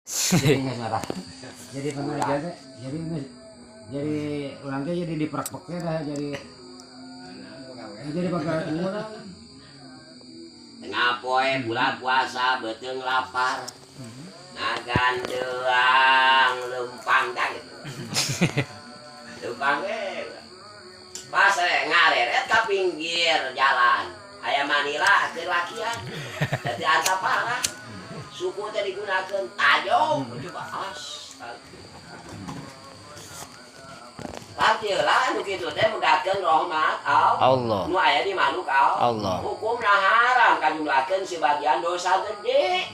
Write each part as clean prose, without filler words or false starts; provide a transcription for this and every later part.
Jadi geus marah. Jadi pengajian teh jadi geus jadi urang teh jadi diprak-prek dah jadi pegawai urang. Tengah poe bulan puasa, beuteung lapar, ngagandeang lempang dah gitu. Lempang we. Pas ngareret ka pinggir jalan. Aya Manila keur lakian. Dadi anta parah. Suku teh digunakeun tajong coba astagfirullah. Lah nu kitu teh megakeun rahmat Allah. Nu aya di makhluk Allah. Hukumna haram kajumlahkeun sebagian dosa gede.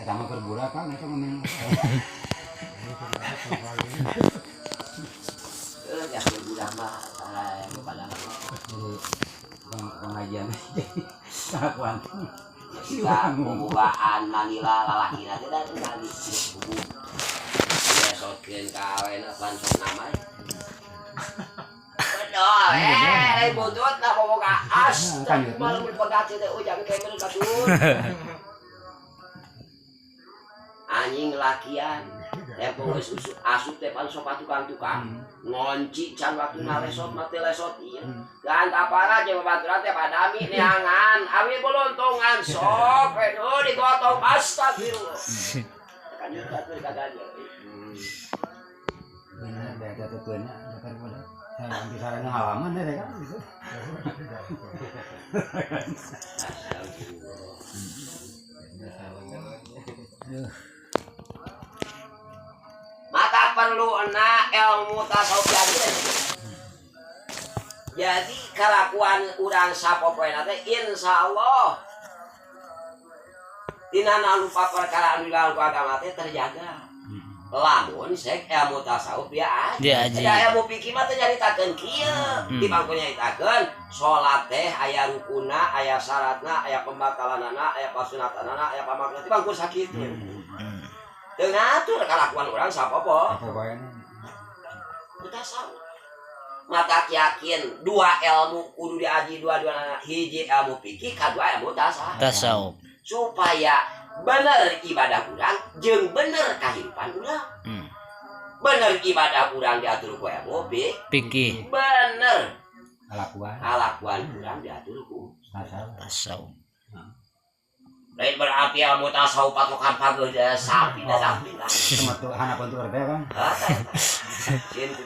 Eta mah keur budak kan eta mah. Ya budak mah kepada Jadi pengajian kelakuan. Jika pembukaan Manila lalaki nanti dah kembali buku. Ya sotkeun ka awen apaan sok nama. Betul, lain butut na boboga astagfirullah malu dipegat teh ujang kemer batur. Anjing lakian tempo geus asup teh pan sok tukang-tukang ngonci can waktu lesot mah teh lesot ieu. Ganta parah jeung babaturan teh padami neangan awi bolontongan sok we oh digotong astagfirullah. Kan juga tuh kagak. Bener beda tuh keuna dakar budak. Saya sarana halaman deh kan gitu. Astagfirullah. Aduh. Maka perlu ena ilmu tasawuf jadi. Jadi kelakuan urang sapopoena teh insyaallah tina lupa perkara anu dilakukan ku agama teh terjaga. Lamun sek ilmu tasawuf dia Diaji. Da ilmu fikih mah teh nyaritakeun kieu. Di bangku nyaritakeun salat teh aya rukunna, aya syaratna, aya pembatalanana, aya pasunatanana, aya pamakna di bangku sakitu. Teu ngatur kalakuan urang sapopo. Pokoknya Tasawuf. Mata yakin dua ilmu kudu diaji dua-dua, hiji ilmu fikih, kadua ilmu tasawuf. Tasawuf. Supaya bener ibadah urang jeung bener kahirupan urang. Bener ibadah urang diatur ku ilmu fikih, Fikih. Bener kelakuan kalakuan urang diatur ku tasawuf. Tasawuf. Lain berarti ilmu tasawuf patokan pageuh sapi da sapi lah. Cuma tuh hanapan tuh kan. Hah? Sieun.